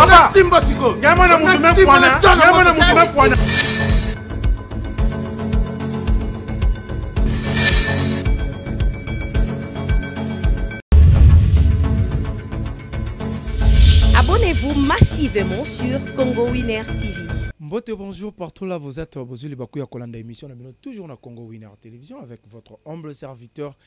Papa simba sikoyo. Nyama na mutu me kwana. Nyama na mutu me kwana. Abonnez-vous massivement sur Congo Winner TV. Mbote bonjour partout là vous êtes bozuli libaku ya kolanda émission na bino toujours na Congo Winner Télévision avec votre humble serviteur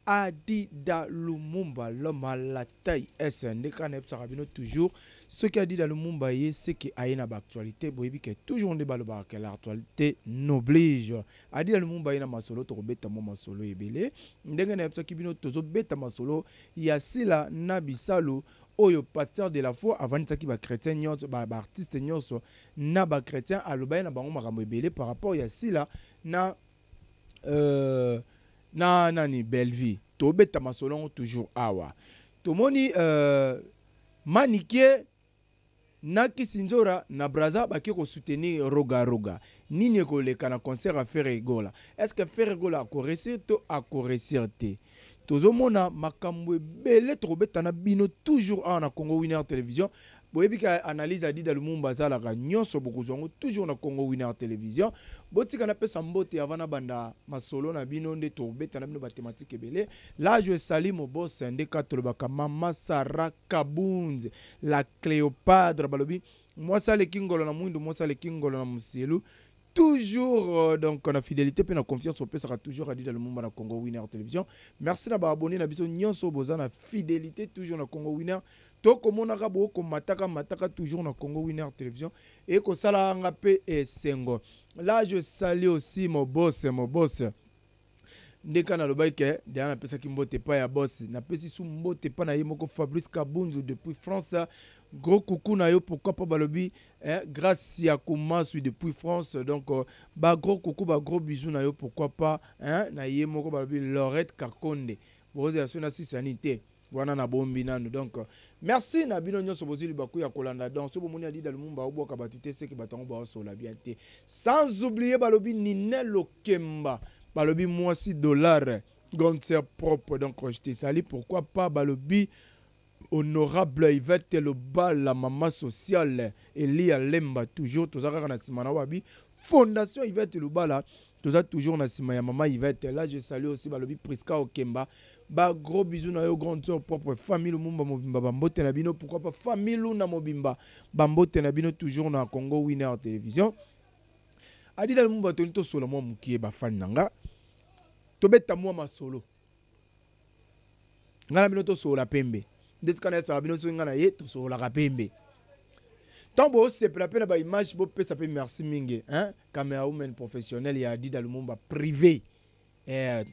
Adida Lumumba l'homme à la taille S ndeka na yebisaka bino toujours soki Adida Lumumba ye seke aye na ba actualité boyebi ke toujours nde balobaka ke l'actualité n'oblige Adida Lumumba ye na masolo tokobeta mwa masolo ebele ndenge na yebisaki bino tozobeta masolo ya Sila na Bisalu oyo pasteur de la foi avandisaki ba chrétien nyonso ba, ba artiste nyonso na ba chrétien alobaki na bango makambo ebele par rapport ya Sila na na nani Bellevue. Tobeta masolo yango toujours awa tomoni Manikie na Kisinzora na Brazza bake ko soutenir Roga Roga. Nini ekoleka na concert ya Ferre Gola? Est-ce que Ferre Gola ako réussir to ako réussir te? Tozomona makambo ebele tokobeta na bino toujours awa na Congo Winner Télévision. Boyebi ka analyse ya Dida Lumumba azalaka nyonso bokozwa yango toujours na Congo Winner Télévision. Botika napesa mbote avant nabanda masolo na bino nde tokobeta na bino ba thématique ebele. Là je salue mon boss nde ka tolobaka Mama Sarah Kabunze la Cléopâtre balobi mwasi aleki ngolo na mwindu mwasi aleki ngolo na musielu toujours donc na fidélité pe na confiance opesaka toujours Adida Lumumba na Congo Winner Télévision. Merci na ba abonné na biso nyonso boza na fidélité toujours na Congo Winner. Tokomonaka bokomataka mataka toujours na Congo Winner Télévision et kosala nga pe esengo. Là je salue aussi mon boss, mon boss. Ndeka na lobaki ke deja napesaki mbote pa ya boss, napesi su mbote pa na ye moko Fabrice Kabunzu depuis France. Gros coucou na yo, pourquoi pas balobi hein, grâce ya Kumasui depuis France. Donc ba gros coucou, ba gros bisous na yo, pourquoi pas hein, na ye moko balobi Laurette Kakonde. Boza ya sona sisani te. Wana na bombi nanu. Donc merci na bino nyonso bozwi libaku ya kolanda. Donc so bomoni Adida Lumumba obwaka bato te seke bato yango baosola bien te. Sans oublier balobi Ninel Lokemba, balobi mwasi dollar grande sœur propre. Donc je te salue, pourquoi pas balobi honorable Yvette Lobala, maman sociale Elia Lemba, toujours toza kaka na sima na wabi Fondation Yvette Lobala, toza toujours na sima ya maman Yvette. Là je salue aussi balobi Priska Okemba, ba gros bisous na yo grande sœur propre famille Lumumba mobimba ba mbote na bino, pourquoi pas famille Luna mobimba ba mbote na bino toujours na Congo Winner Télévision. Adida Lumumba toni to sola mwa mukie ba fan nanga tobeta mwa masolo ngana bino to sola pembe ndeti kana ya bino so ngana ye to solaka pembe. Tant bo sepela pe na ba image bo pesa pe merci mingi hein caméra woman professionnel ya Adida Lumumba privé.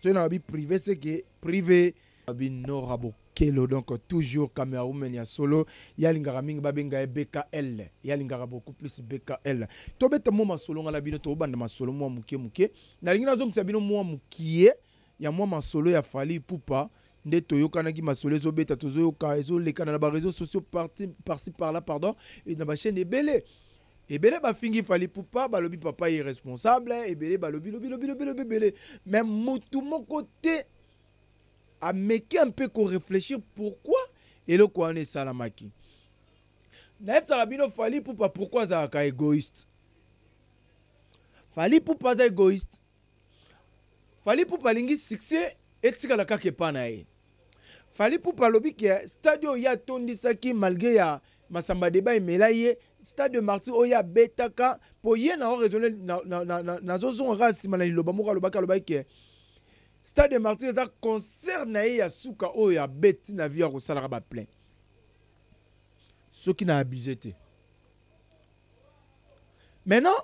Tu na bi privé c'est que privé bi Nora Bokelo. Donc toujours caméra woman ya solo ya lingaka mingi ba benga BKL ya lingaka beaucoup plus BKL. Tobeta mo masolo ngala bino to banda masolo mo mukie mukie na lingi nazongisa bino mo mukie ya mo masolo ya Fally Ipupa nde toyokanaki masolo ezobeta tozoyoka ezolekana na ba réseaux sociaux parti par-ci par-là pardon et na ba chaîne ebele ebele bafingi Fally Ipupa balobi papa irresponsable ebele balobi lobi lobi lobi lobi ebele mais mutu moko te ameki un peu ko réfléchir pourquoi eloko wana esalamaki. Nayebisaka bino Fally Ipupa pourquoi azalaka égoïste. Fally Ipupa aza égoïste. Fally Ipupa alingi succès etikala kaka epa na ye. Fally Ipupa alobi ke stade oyo ye atondisaki malgré ya Masamba débat emela ye stade de Martyrs oyo abetaka po ye na raisonner nazozonga kaka nsima na liloba moko alobaki, alobaki ke stade de Martyrs eza concert na ye ya suka oyo abeti na vie ya kosalaka ba plein. Soki na abuse te. Maintenant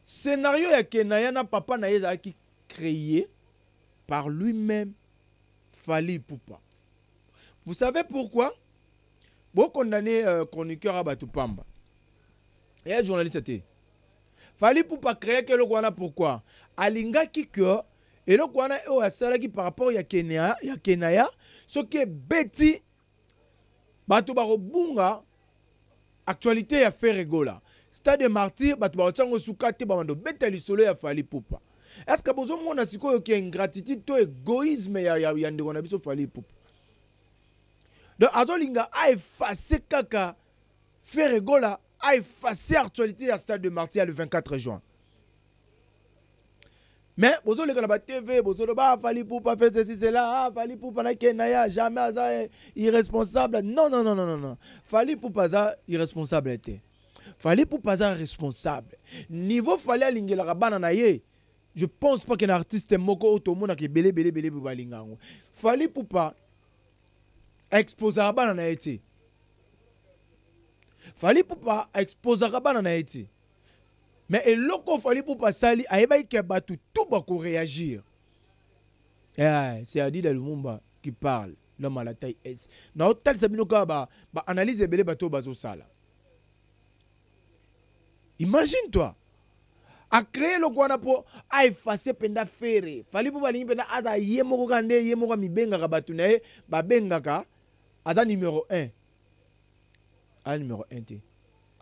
scénario ya Kenaya na papa na ye ezalaki créé par lui-même Fally Ipupa. Vous savez pourquoi? Bo condamné chroniqueur à Batou Pamba. Et un journaliste était. Fally Ipupa créé que eloko wana pourquoi? Alingaki que eloko wana oyo asalaki par rapport ya Kenya, ya Kenaya, ce qui est bêti bato bakobunga actualité ya Ferre Gola. Stade de Martyrs bato bakotiango suka te babando beta lisolo ya Fally Ipupa. Est-ce que bozomona sikoyo ki ingratitude to égoïsme ya ndeko na biso Fally Ipupa? Donc azolinga aefface kaka Ferre Gola, aefface actualité ya stade de Martyr le 24 juin. Mais bozoleka na batv, bozoloba ah, Fally Ipupa fait ceci cela, ah, Fally Ipupa nakenda ya jamais, aza irresponsable. Non, non, non, non, non, non. Fally Ipupa aza irresponsable te. Fally Ipupa aza responsable. Niveau Fally alingelaka bana na ye, je pense pas que na artiste moko oyo tomonaka ebele ebele ebele balinga yango. Fally Ipupa exposaka bana na ye te. Fally Ipupa exposaka bana na ye te. Mais eloko Fally Ipupa asali, ayebaki ke bato tout bakoréagir. Eh, c'est Adida Lumumba qui parle, l'homme à la taille S. Naotalisa bino kaka ba analyse ebele bato oyo bazosala. Imagine toi, a créé eloko wana mpo aefface mpenza Ferre. Fally mpo balingi mpenza aza ye moko kaka nde ye moko amibengaka, bato na ye babengaka aza numéro 1. Aza numéro 1 te.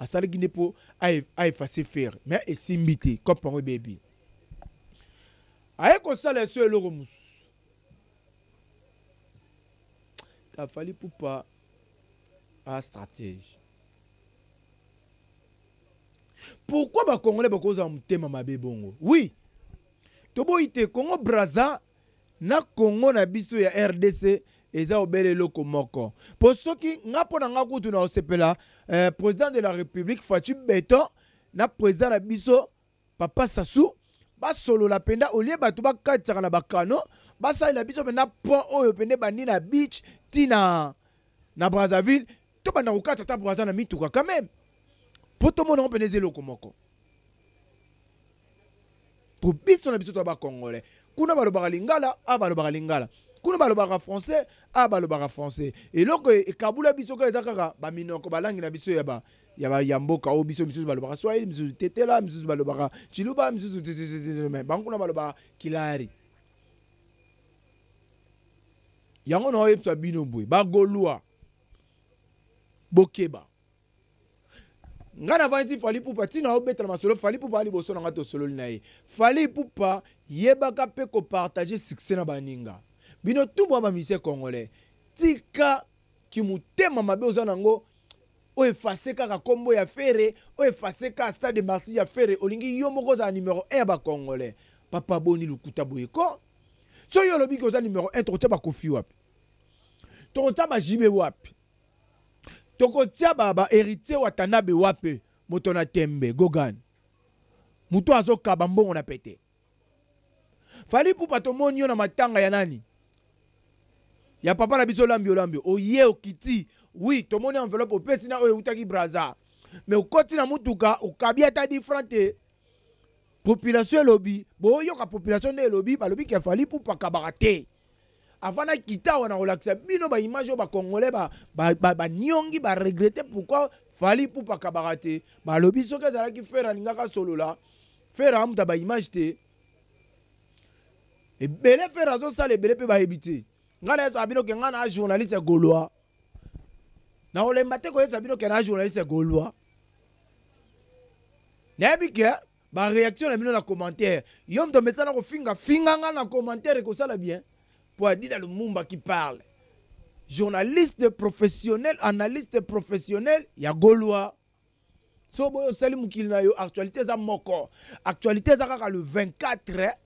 Asalaki nde mpo aefface Ferre, mais esimbi te, kope yango ebebi. Aye kosala eso eloko mosusu. Fally Ipupa a stratège. Pourquoi ba Congolais bakozala motema mabe bongo? Oui, toboyi te Congo Brazza na Congo na biso ya RDC eza obele eloko moko. Po soki nga mpo na nga kutu na osepela, président de la République Fatshi Béton na président na biso Papa Sassou basolola mpenza, olie bato bakatisaka na bakano, basalela biso mpenza pont oyo mpenza ebandi na beach ti na Brazzaville, tobanda kokata ata Brazza na mituka quand même, po tomona yango mpenza eza eloko moko. Po biso na biso toza ba Congolais, kuna balobaka lingala, awa balobaka lingala, kuna balobaka français, awa balobaka français. Eloko ekabula biso kaka eza kaka ba minoko, ba langue na biso ya ba ya ba ya mboka oyo biso. Misusu balobaka swahili, misusu tetela, misusu balobaka chiluba, misusu tete, mais bango kuna balobaka kilari. Yango na oyebisa bino boye, bagolwa bokeba. Nga navandi Fally Ipupa ntina obetela masolo. Fally Ipupa ali liboso na nga, tosololi na ye. Fally Ipupa, yebaka mpe kopartage succès na baninga. Bino tu bwa bamusicien congolais, tika kimotema mabe oza nango. Oyo efface kaka kombo ya Ferre, oyo efface kaka stade de Martyrs ya Ferre, olingi yo moko ozala numéro 1 ya bacongolais. Papa, boni lokuta boye ko? Soki yo olobi ke oza numéro 1, tokotia bakofi wapi? Tokotia bajibe wapi? Tokotia ba héritier Watanabe wapi? Moto na tembe Gogan, moto azokaba mbongo na pete. Fally Ipupa, tomoni yo na matanga ya nani? Ya papa na biso Lambio Lambio. Oye okiti, oui, tomoni enveloppe opesi na oyo eutaki Brazza, mais okoti na mutuka, okabi ata 10 francs te. Population elobi, boyoka population nde elobi, balobi ke Fally Ipupa kabaka te. Avant nakita awa na kolakisa bino ba image oyo ba Congolais baniongi, ba regrette pourquoi Fally Ipupa kabaka te. Balobi soki ezalaki Ferre alingaka solola. Ferre amuta ba image te ebele, Ferre azosala ebele mpe bayebi te. Ngai nayesaka bino ke ngai na journaliste gaulois, nakolemba te koyesa bino ke na journaliste gaulois. Nayebi ke ba réaction na bino na commentaire, yo moto amesana kofinga finga nga na commentaire, ekosala bien. Po Adida Lumumba qui parle, journaliste professionnel, analyste professionnel ya gaulois. So boyo osali mokili na yo, actualité eza moko, actualité eza kaka le 24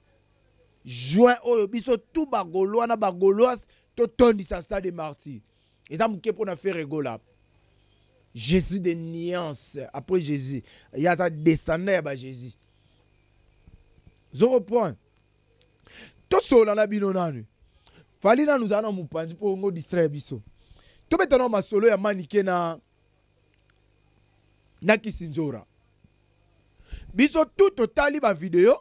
juin oyo biso tout bagaulois na bagauloise totondisa stade de Martyr. Eza moke mpona Ferre Gola. Jésus de nuance, après Jésus ye aza descendant ya ba Jésus. Zoro point tosolola na bino nanu. Fally nanu ozala na mopanzi mpo ongo distraire biso, tobeta na masolo ya Manike na Kisinzora. Biso tu totali bavideo,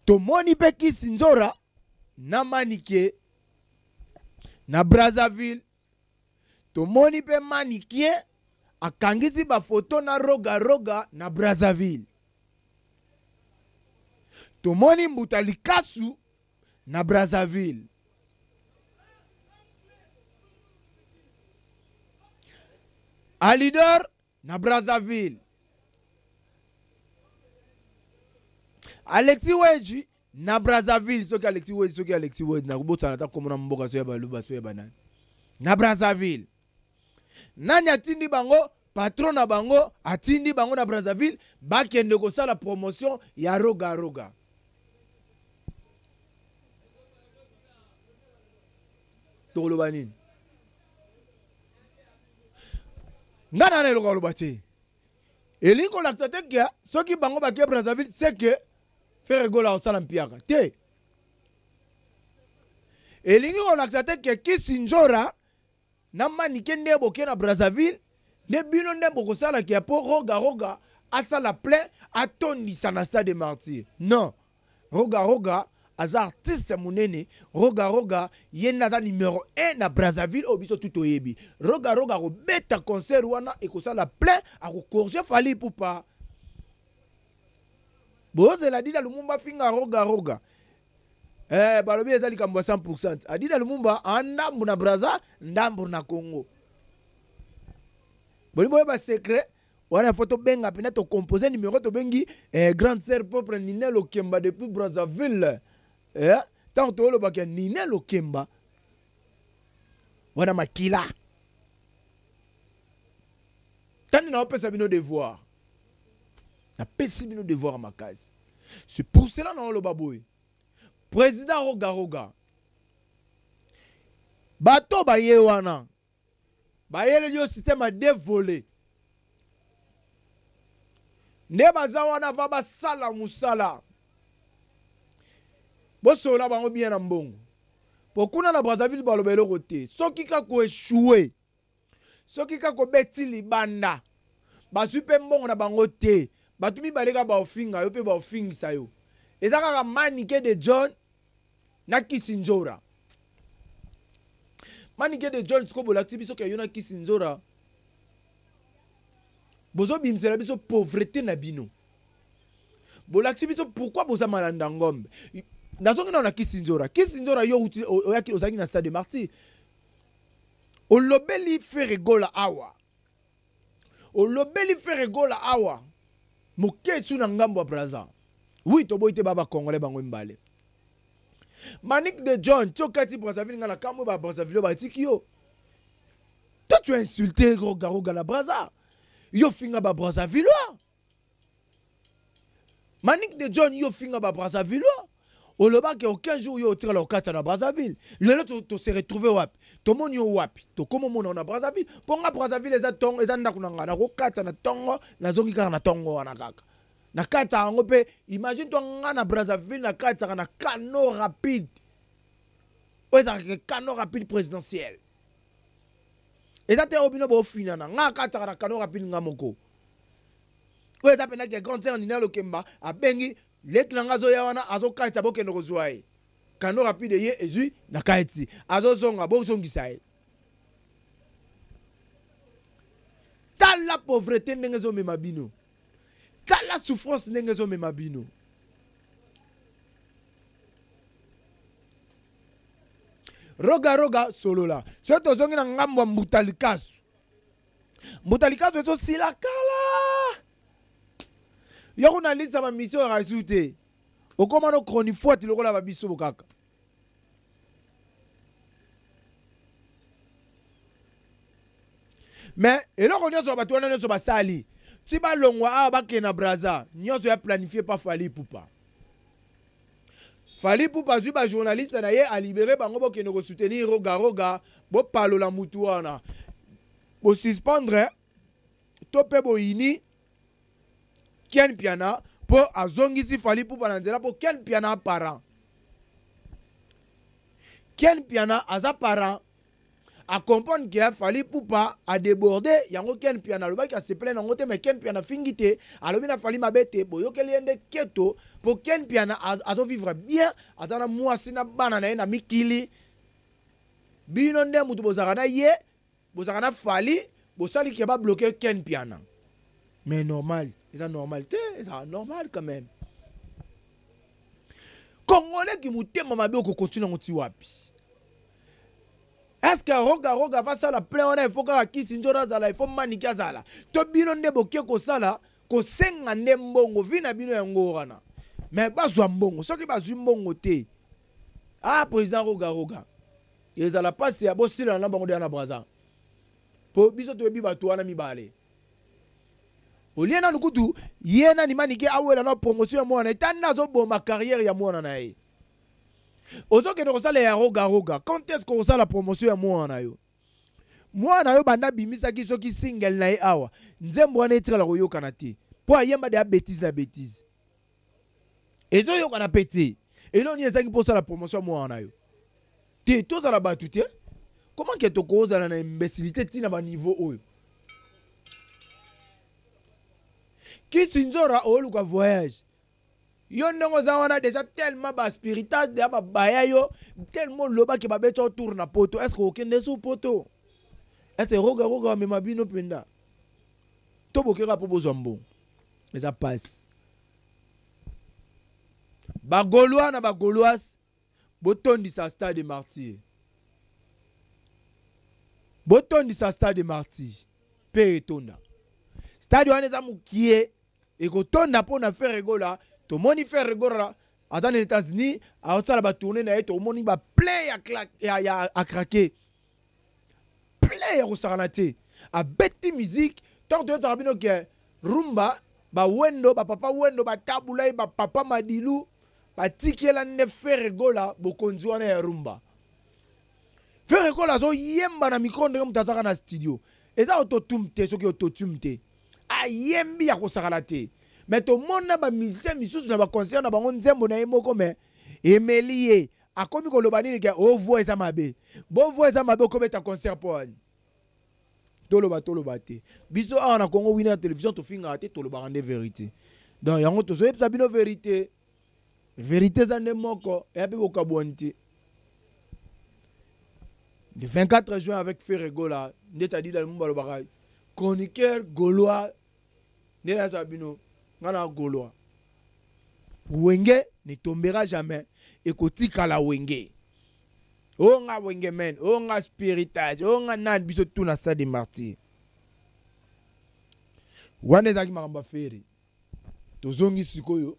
tomoni mpe Kisinzora na Manike na Brazzaville, tomoni mpe Manike akangisi bafoto na Roga Roga na Brazzaville, tomoni Mbuta Likasu na Brazzaville. Alidor na Brazzaville, Alexis Weji. Na Brazzaville, soki Alexis Wezi, soki Alexis Wezi, nakobosana ata kombo na mboka so ya baluba so ya banani. Na Brazzaville. Nani atindi bango? Patron na bango atindi bango na Brazzaville bakende kosala promotion ya Roga Roga. Tokoloba nini? Nga na eloko aloba te. Elingi kolakisa te ke soki bango bake Brazzaville c'est que Ferre Gola osala mpiaka te. Elingi kolakisa te ke Kissindjora na Manike nde boke na Brazzaville nde bino nde bokosala ke po Roga Roga asala plein atondisa na stade de martyr. Non, Roga Roga aza artiste munene. Roga Roga ye nde aza numero 1 na Brazzaville oyo biso tout toyebi. Roga Roga akobeta concert wana ekosala plein, akocorriger Fally Ipupa. Bozela Dida Lumumba finga Roga Roga. Balobi eza likambo ya 100%. Adida Lumumba a ndambu na Brazza, ndambu na Congo. Boli boyeba secret wana faut tobenga pena to composer numéro tobengi grande sœur propre Nina Lokemba depuis Brazzaville. Tant to lobaka Nina Lokemba wana makila. Tani na opesa bino devoir. Na pesi bino devoir makasi. C'est pour cela na oloba boye. Président Roga Roga. Bato baye wana. Bayeleli yo système à deux volets. Nde baza wana va basala musala. Bosola bango bien na mbongo. Po kuna na Brazzaville baloba eloko te. Soki ka ko échouer. Soki ka ko beti libanda. Bazwi pe mbongo na bango te. Bato mibale ka ba ofinga yo pe ba ofingisa yo. Eza kaka Manike de John na Kissindjora. Manike de John siko bolakisi biso ke yo na Kissindjora. Bozo bimisela biso pauvreté na bino. Bolakisi biso pourquoi boza malanda ngombe. Nazongi na Kissindjora. Kissindjora yo uti oyaki ozangi na stade de Martyrs. Olobeli Ferre Gola awa. Olobeli Ferre Gola awa. Mokesu na ngambo ya Brazza. Oui, toboyi te baba congolais bango mbale. Manick de John, tio kati Brazzaville nga na kamwe ba Brazzaville ba tiki yo. Toi tu as insulté Roga Roga na Brazza. Yo finga ba Brazzavillois. Manick de John yo finga ba Brazzavillois. Oloba ke aucun jour yo otira la kata na Brazzaville. Lelo to se retrouver wapi? To moni yo wapi? To komo mona na Brazzaville. Ponga Brazzaville eza tongo eza ndako na nga na kokata na tongo na zongi kaka na tongo wana kaka. Na kata yango pe imagine toi nga na Brazzaville na kata na canot rapide. Oyo ezalaka canot rapide présidentiel. Eza te obino bo finana nga kata na canot rapide nga moko. Oyo eza pena ke grande sœur Nina Lokemba abengi leki na nga azoya wana azokatisa bokende kozwa ye. Canot rapide ye ezwi na kati. Azozonga bozongisa ye. Tala pauvreté ndenge ezomema bino. Tala souffrance ndenge ezomema bino. Roga roga solola. Soki tozongi na ngambo ya mbuta likasu. Mbuta likasu ezosila kala. Yo kuna lisa ba mission ya rasu te. Okoma no chronifuati lokola ba biso kaka. Mais eloko nyonso bato wana nyonso basali ti balongwa awa bakende na Brazza nyonso ya planifié pa Fally Ipupa. Fally Ipupa azwi ba journaliste na ye a libéré bango bokende ko soutenir Roga Roga bopalola mutu wana bo suspendre to pe boyini Ken Mpiana po azongisi Fally Ipupa na nzela po Ken Mpiana parent. Ken Mpiana aza parent. A comprendre que Fally Ipupa a débordé yango Ken Mpiana alobaki asepele nango te mais Ken Mpiana fingi te alobi na Fally mabe te boyokeli ye nde keto po Ken Mpiana azo vivre bien aza na mwasi na bana na ye na mikili bino nde mutu bozalaka na ye bozalaka na Fally bosali ke ba bloquer Ken Mpiana mais normal eza normal te eza normal quand même. Congolais ki motema mabe okokontinue yango ti wapi? Est-ce que Roga Roga va sala plein wana il faut kaka Kissindjora azala il faut Maniki azala to bino nde boke kosala kosenga nde mbongo vi na bino yango wana. Mais bazwa mbongo, soki bazwi mbongo te, ah président Roga Roga, ezala mpasi ya bosilana na bango deya na Braza, mpo biso toyebi bato wana mibale. Olie nanu kutu ye nani Manike awela na promotion ya mwana etani, azoboma carrière ya mwana na ye. Ozokende kosala ya Roga Roga, quand est ce que okosala promotion ya mwana na yo? Mwana yo banda abimisaki soki single na ye awa, nzembo wana etikala koyokana te, mpo ayemba de ya bétise na bétise, ezoyokana mpe te. Eloko nini ezalaki mpo osala promotion ya mwana na yo te? Tozala bato te, comment ke tokozala na imbécilité ntina baniveau oyo? Kisi Nzora, oluka voyage, yo ndenge oza wana déjà, tellement baspiritas deya babaya yo, tellement olobaki babeti yo tour na poto. Est ce que okende su poto? Est ce Roga Roga bamema bino mpenza to bokeka mpo bozwa mbongo? Eza pasi. Bagaulois na Bagauloise, botondisa Stade Martyr, botondisa Stade Martyr mpe etonda. Stade wana eza mokie, ekotonda mpo na Ferre Gola. Tomoni Ferre Gola aza na États-Unis, aosala batournée na ye, tomoni baplein ya à craquer, plein ya kosakana te. Abeti musique ntango toyotaka bino ke rumba, bawendo, bapapa Wendo, batabula ye, bapapa Madilu batikela nde Ferre Gola bokonzi wana ya rumba. Ferre Gola azoyemba na micro ndenge moto azaka na studio, eza autotune te. Soki autotune te, ayembi ya kosakana te. Mais tomona bamusicien misusu na baconcert na bango, nzembo na ye moko, mais emeli ye, akomi koloba nini ke o voix eza mabe. Bo voix eza mabe, okobeta concert mpo wani? Toloba, toloba te. Biso awa na Congo Winner Télévision, tofingaka te, tolobaka nde vérité. Donc yango tozoyebisa bino vérité. Vérité eza nde moko, eya mpe bokabwani te. Le 24 juin avec Ferre Gola, ndeti Adida Lumumba alobaka, chroniqueur gaulois, nde nazwa bino nga na gaulois. Wenge ne tombera jamais, ekotikala Wenge. Oyo nga Wenge men, oyo nga spiritage, oyo nga nani, biso tu na Stade de Martyr. Wana ezalaki makambo ya Ferre. Tozongi sikoyo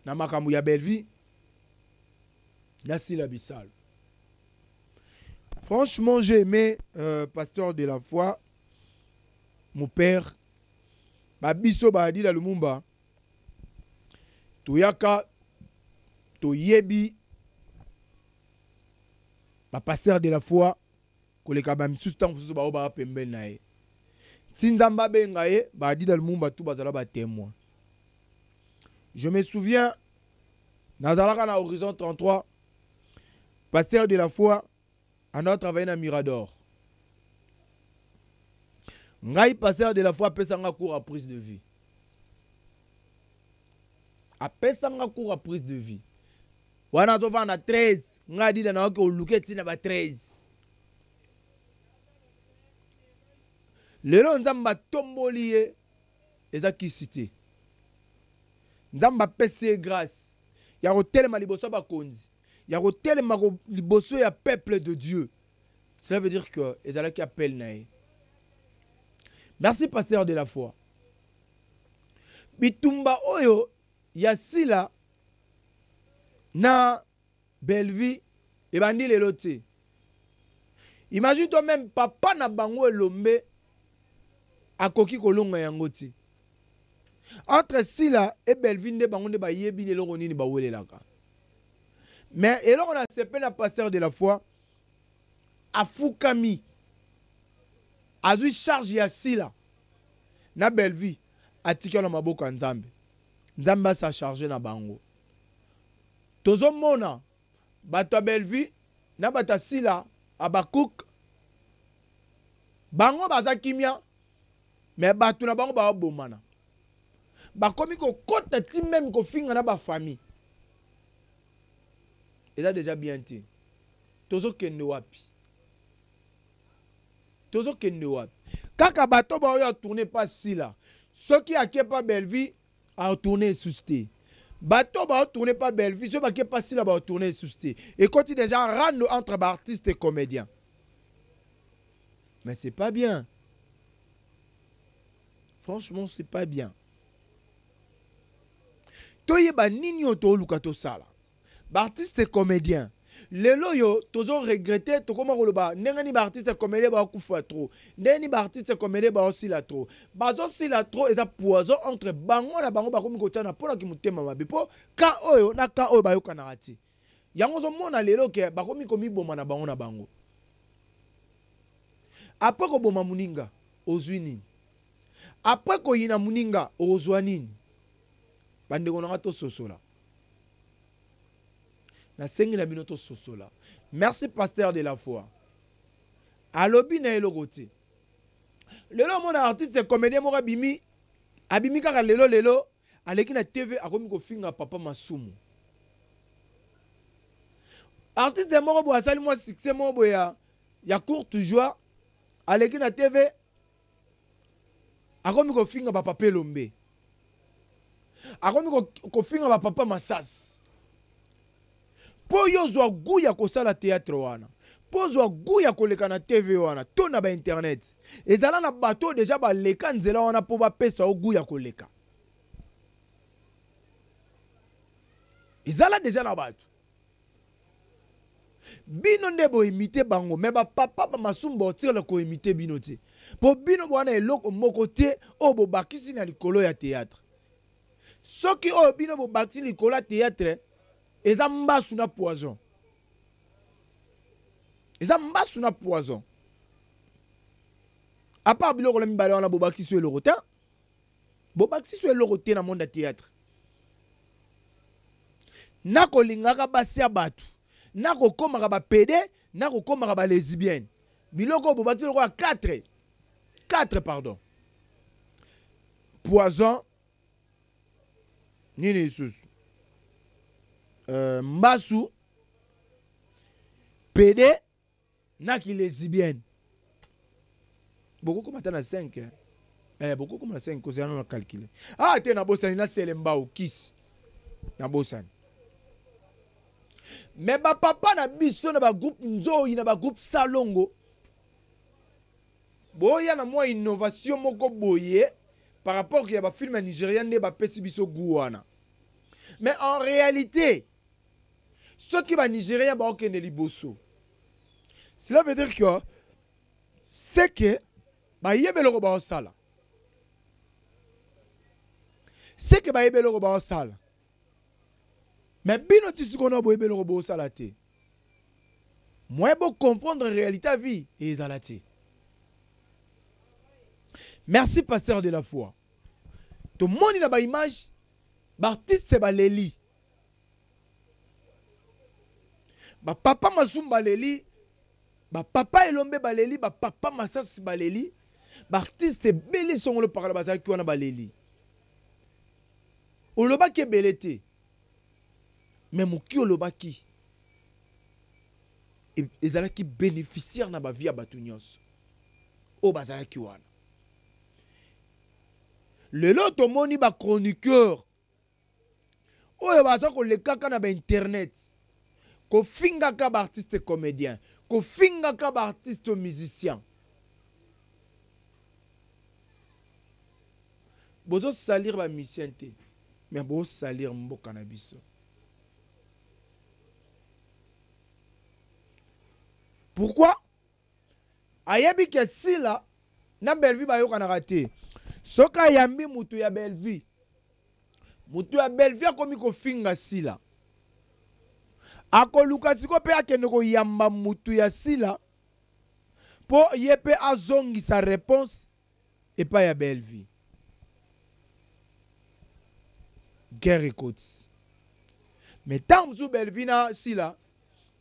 na makambo ya Bellevie na Sila Bisalo. Franchement, j'ai aimé pasteur de la foi, mon père, babiso baadila Lumumba, toyaka toyebi bapasteur de la foi koleka bamisusu. Ntango mosusu bao baa pembeni na ye ti Nzambe abenga ye, baadida Lumumba tu bazala batémoin. Je me souviens, nazalaka na Horizon 33, pasteur de la foi anda travailler na Mirador. Ngai, pasteur de la foi apesanga cours à prise de vue, apesanga cours à prise de vue wana azovanda na 13. Ngai adida nayoki oluka etina ba 13. Lelo Nzambe atomboli ye, eza kisi te. Nzambe apesi ye grâce ya kotelema liboso ya bakonzi, ya kotelema liboso ya peuple de Dieu. Cela veut dire que ezalaki appel na ye. Merci, pasteur de la foi. Bitumba oyo ya Sila na Bellevue ebandi lelo te. Imagine toi même, papa na bango Elombe akoki kolonga yango te. Entre Sila et Bellevue nde bango nde bayebi eloko nini bawelelaka. Mais eloko na sepe na pasteur de la foi, afukami, azwi charge ya Sila na Bellevue, atika na maboko ya Nzambe. Nzambe asa charge na bango. Tozomona bato ya Bellevue na bato ya Sila Abakuk, bango baza kimia, mais bato na bango baobomana, bakomi kokɔta ti même kofinga na bafamille. Eza déjà bien te. Tozokende wapi? Tozokende wapi? Kaka bato baoyo atourne pa Sila, soki ake pa Bellevue, atourne esusu te. Bato baotourne pa Bellevue, soki bake pa Sila, baotourne esusu te. Ekoti déjà rando entre baartiste et comédien, mais c'est pas bien. Franchement, c'est pas bien. Toyeba nini oyo toluka tosala. Baartiste comédien lelo oyo tozo regretter, tokoma koloba ndenge nini baartiste comédien bakufa trop, ndenge nini baartiste comédien baosila trop. Bazosila trop, eza poison entre bango na bango, bakomi kotiana mpona kimotema mabe, mpo ka oyo na ka oyo bayokanaka te. Yango ozomona lelo ke bakomi komiboma na bango na bango. Après koboma moninga, ozwi nini? Après koyina moninga, ozwa nini? Bandeko na nga, tososola. Nasengi na bino tososola. Merci pasteur de la foi. Alobi na eloko te. Lelo omona artiste comédien moko abimi, abimi kaka lelo lelo, aleki na TV, akomi kofinga papa Masumu. Artiste moko boye asali mwa succès moko boye ya courte joie, aleki na TV, akomi kofinga bapapa Elombe, akomi kofinga bapapa Masasi. Mpo yo ozwa goût ya kosala théâtre wana, mpo ozwa goût ya koleka na TV wana to na bainternet, ezala na bato oyo deja baleka nzela wana mpo bapesa yo goût ya koleka. Ezala deja na bato. Bino nde boimite bango, me bapapa bamasumu baotikala koimite bino te, mpo bino bwana eloko moko te oyo bobakisi na likolo ya théâtre. Soki oyo bino bobakisi likolo ya théâtre eza mbasu na poison, eza mbasu na poison. À part biloko na mibale wana, bobakisi so eloko te, bobakisi so eloko te na monde ya théâtre. Nakolingaka basi ya bato, nakokomaka bapede, nakokomaka balesbienne, biloko oyo bobakisi lokola 4 4, pardon, poison nini lisusu, mbasu, pede na kilesbienne. Bokokoma ata na 5, bokokoma na 5, kozala na calculer. Ah te, nabosani na sele mbau kisi, nabosani. Me bapapa na biso na bagroupe Nzoi, na bagroupe Salongo, boya na mwa innovation moko boye par rapport ya bafilme ya Nigeria nde bapesi biso goût wana. Mais en réalité, soki banigérien baokende liboso, cela veut dire que c'est que bayebi eloko baosala, c'est que bayebi eloko baosala. Mais bino ti sikoyo na boyebi eloko bosala te, moyen bocomprendre réalité ya vie ezala te. Merci pasteur de la foi. Tomoni na baimage baartiste baleli, bapapa Masumu baleli, bapapa Elombe baleli, bapapa Masasi baleli, baartiste ebele songolo pakala bazalaki wana baleli. Olobaki ebele te, me moki olobaki ezalaki bénéficiaire na bavie ya bato nyonso oyo bazalaki wana. Lelo tomoni bachroniqueur oyo baza kolekaka na bainternet, kofingaka baartiste comédien, kofingaka baartiste musicien. Bozosalir bamusicien te, mais bosalir mboka na biso. Pourquoi? Ayebi ke Sila na Bellevue bayokanaka te. Soki ayambi mutu ya Bellevue, mutu ya Bellevue akomi kofinga Sila, akoluka sikoyo mpe akende koyamba mutu ya Sila mpo ye mpe azongisa réponse epai ya Bellevue. Guerre ekoti. Mais ntango mosusu Bellevue na Sila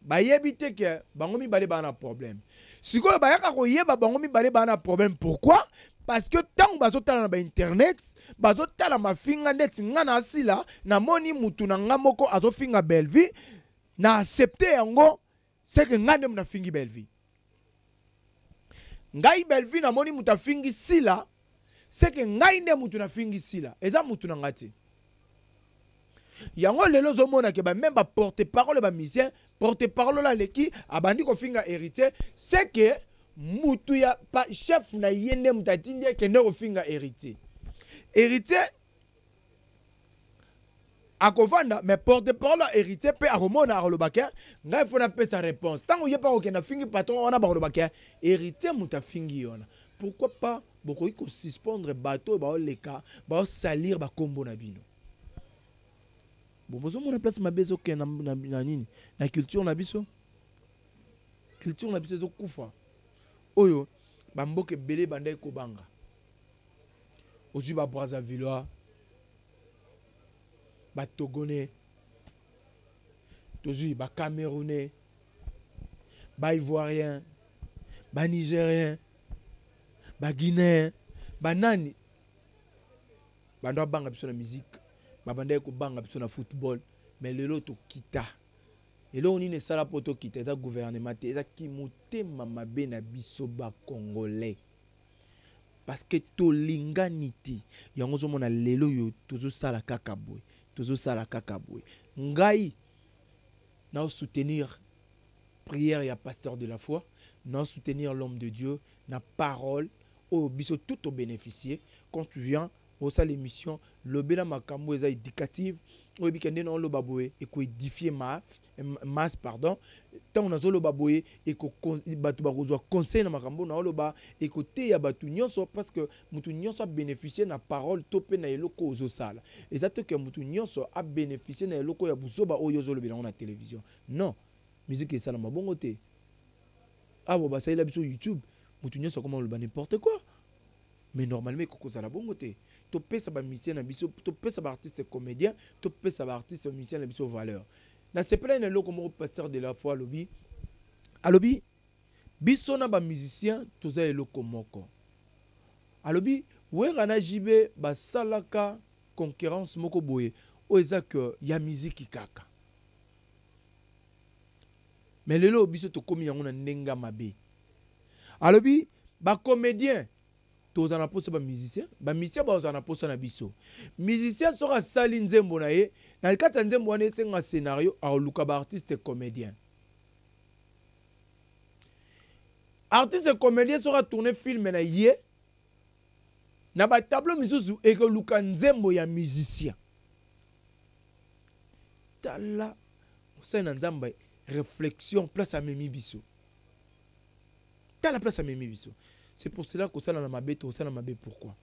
bayebi te ke bango mibale baa na problème. Sikoyo bayaka koyeba bango mibale baa na problème. Pourquoi? Parce que ntango bazotala na bainternet, bazotala mafinga ndeti nga na Sila, namoni mutu na nga moko azofinga Bellevue, na accepte yango, c'est que nga nde nafingi Bellevue. Ngai Bellevue namoni mutu afingi Sila, c'est que ngai nde mutu nafingi Sila, eza mutu na nga te. Yango lelo ozomona ke ba même ba porte-parole ba musicien, porte-parole aleki abandi kofinga héritier, c'est que mutu ya pa chef na ye nde mutu atindi akende kofinga héritier. Héritier Akovanda, mais porte parole héritier mpe akomona, akoloba ke ngai fo napesa réponse. Ntango ye mpe akokende afingi patron wana, bakoloba ke héritier moto afingi ye wana. Pourquoi pas bokoki kosuspendre bato oyo baoleka baosalir bakombo na bino? Bon, bozomona place mabe ezokende na nini, na culture na biso. Culture na biso ezokufa. Oyo bamboka ebele ebandaki kobanga, ozwi Babrazzavillois, Batogolais, tozwi Bacamerounais, Baivoirien, Banigérien, Baguinéen, banani bando abanga biso na musique, babandaki kobanga biso na football. Mais lelo tokita. Eloko nini esala mpo tokita? Eza gouvernement te, ezaki motema mabe na biso Bacongolais, parce que tolingani te. Yango ozomona lelo oyo tozosala kaka boye, tozosala kaka boye. Ngai naosoutenir prière ya pasteur de la foi, naosoutenir l'homme de Dieu na parole oyo biso tout tobénéficier. Quand tu viens osala émission, lobela makambo eza éducative. Oyebi ke nde naoloba boye ekoédifie masse, pardon. Ntango nazoloba boye, bato bakozwa conseil na makambo naoloba, ekoteya bato nyonso, parce que motu nyonso abénéficie na parole to mpe na eloko oyo ozosala. Eza te ke motu nyonso abénéficie na eloko ya buzoba oyo ozolobela yango na télévision. Non, musique esalama bongo te. Awa basalela biso YouTube, motu nyonso akoma oloba n'importe quoi. Mais normalement ekokozala bongo te. Topesa bamusicien na biso, topesa baartiste comédien, topesa baartiste musicien na biso valeur. Nasepelaki na eloko moko pasteur de la foi alobi. Alobi biso na bamusicien toza eloko moko. Alobi Wera na JB basalaka concurrence moko boye oyo eza ke ya miziki kaka. Mais lelo biso tokómi yango na ndenge ya mabe. Alobi bacomédien tozala na posa bamusicien, bamusicien bazala na posa na biso. Musicien soki asali nzembo na ye, na kati ya nzembo wana esenga scénario, aoluka baartiste comédien. Artiste comédien soki atourne film na ye, na batableau misusu ekoluka nzembo ya musicien. Tala mosali na Nzambe, réflexion place amemi biso. Tala place amemi biso. C'est pour cela kosala na mabe, tosala mabe. Pourquoi?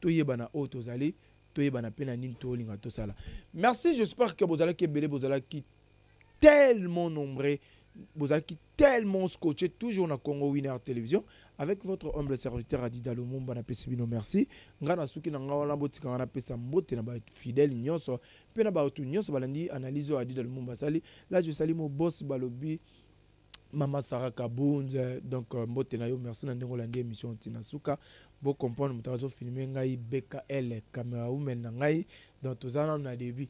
Toyebana oyo tozali, toyebana mpe na nini tolinga tosala. Merci, j'espère que bozalaki ebele, bozalaki tellement nombreux, bozalaki tellement scotché toujours na Congo Winner Télévision avec votre humble serviteur Adida Lumumba. Napesi bino merci. Nga na suki na nga wana, botika nga napesa mbote na bafidèle nyonso mpe na bato nyonso balandi analyse oyo Adida Lumumba asali. Là je salue mon boss, balobi Mama Sara Kabunze. Donc mbote na yo, merci na ndenge olandi émission ntina suka. Bocomprendre, moto azofilme ngai BKL, caméra woman na ngai. Donc toza nanu na début,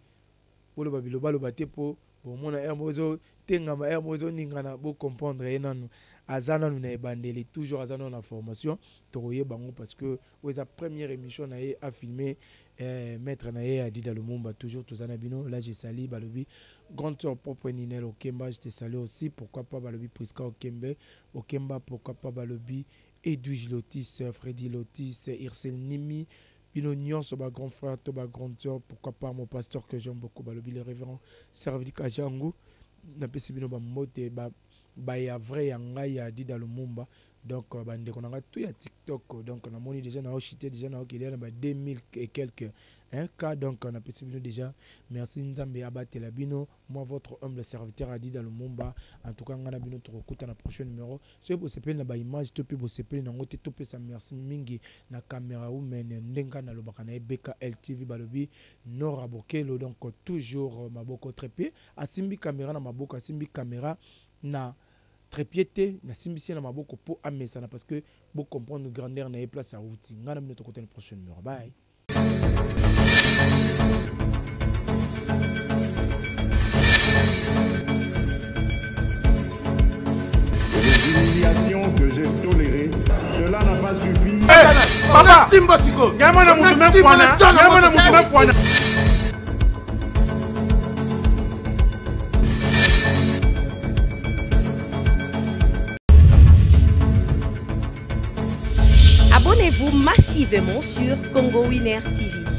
boloba bilobaloba te mpo bomona heure moko ezotengama, heure moko ezoningana. Bocomprendre ye, nanu aza nanu na ebandeli, toujours aza nanu na formation. Tokoyeba yango parce que oyo eza première émission na ye afilme maître na ye Adida Lumumba. Toujours toza na bino. Là je salue, balobi, grande sœur propre Ninel Okemba, je te salue aussi. Pourquoi pas balobi Priska Okembe Okemba, pourquoi pas balobi Edwige Lotis, Freddy Lotis, Irsel Nimi, bino nyonso ba grand frère to ba grande sœur. Pourquoi pas mon pasteur que j'aime beaucoup, balobi le révérend Servili Kajangu. Napesi bino bambote baya vrai ya ngai ya Adida Lumumba. Donc bandeko na ngai to ya TikTok, donc namoni déjà naoshite déjà, naokelia na ba 2000 et quelques, hein, cas. Donc napesi bino déjà merci, Nzambe abatela bino. Moi, votre humble serviteur Adida Lumumba. En tout cas, ngai na bino tokokuta na prochain numéro. Soki bosepeli na baimage to mpe bosepeli nango te, topesa merci mingi na caméra woman, ndenge nalobaka na ye BKL TV, balobi Nora Bokelo. Donc toujours maboko trépied, asimbi caméra na maboko, asimbi caméra na trépied te, nasimbisi ye na maboko mpo amesana, parce que bocomprendre grandeur na ye, place awuti. Ngai na bino tokota na prochain numéro. Bye. Les humiliations que j'ai tolérées, cela n'a pas suffi. Papa, Simba sikoyo. Nyama na mutu me kwana, nyama na mutu me kwana. Abonnez-vous massivement sur Congo Winner TV.